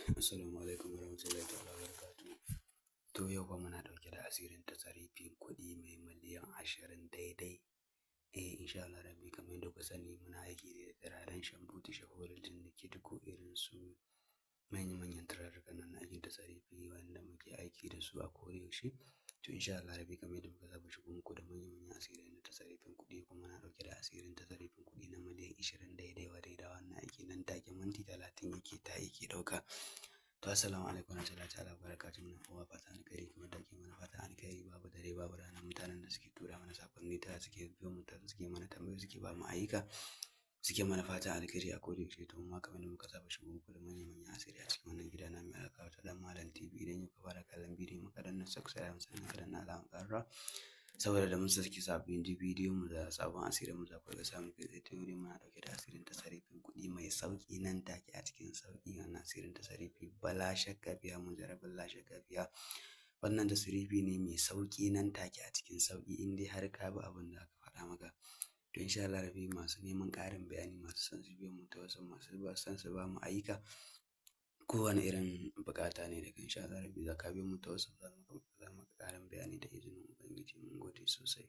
Assalamu alaikum warahmatullahi ta'ala wabarakatuh. To yau fa muna ɗauke da asirin tasarifin kuɗi mai miliyan 20 daidai. Eh, insha Allah rabbi, kamar yadda kuka sani, muna aiki da turaren shambuti, shahorar jinniki, duk irin su manya-manyan turarrukan nan na aikin tasarifi wanda muke aiki da su a koda yaushe. To insha Allah rabbi, kamar yadda muka saba shigo muku da manya-manyan asirai na tasarifin kuɗi, kuma muna ɗauke da asirin tasarifin kuɗi na miliyan 20 daidai wa daida. Wannan aiki nan take minti 30 yake ta yake ɗauka. To assalamu alaikum warahmatullahi ta'ala wabarakatuh. Muna kowa fatan alkhairi kamar da ake mana fatan alkhairi, babu dare babu rana. Mutanen da suke tura mana saƙonni, ta suke biyo mu, ta suke mana tambayoyi, suke ba mu ayyuka, suke mana fatan alkhairi a koda yaushe. To mu ma kamar yadda muka saba shigo muku da manya-manyan asiri a cikin wannan gida na mai albarka ta Dan Malam TV. Idan yau ka fara kallon bidiyon mu, ka danna subscribe, sannan ka danna alamar ƙararrawa, saboda da mun saki sabbin bidiyon mu da sabon asirin mu, za ku ga samun kai tsaye. To yau dai muna ɗauke da asirin tasarifin kuɗi mai sauƙi, nan take a cikin sauƙi. Wannan asirin tasarifi bala shakka fiha, mujarrabin la shakka fiha. Wannan tasarifi ne mai sauƙi, nan take a cikin sauƙi, in dai har ka bi abin da aka faɗa maka. To insha Allah rabbi, masu neman ƙarin bayani, masu son su biyo mu ta wasu, masu son su ba mu ayyuka, kowane irin buƙata ne daga, insha Allah rabbi, za ka biyo mu ta wasu, za mu maka ƙarin bayani da izinin Ubangiji. Mun gode sosai.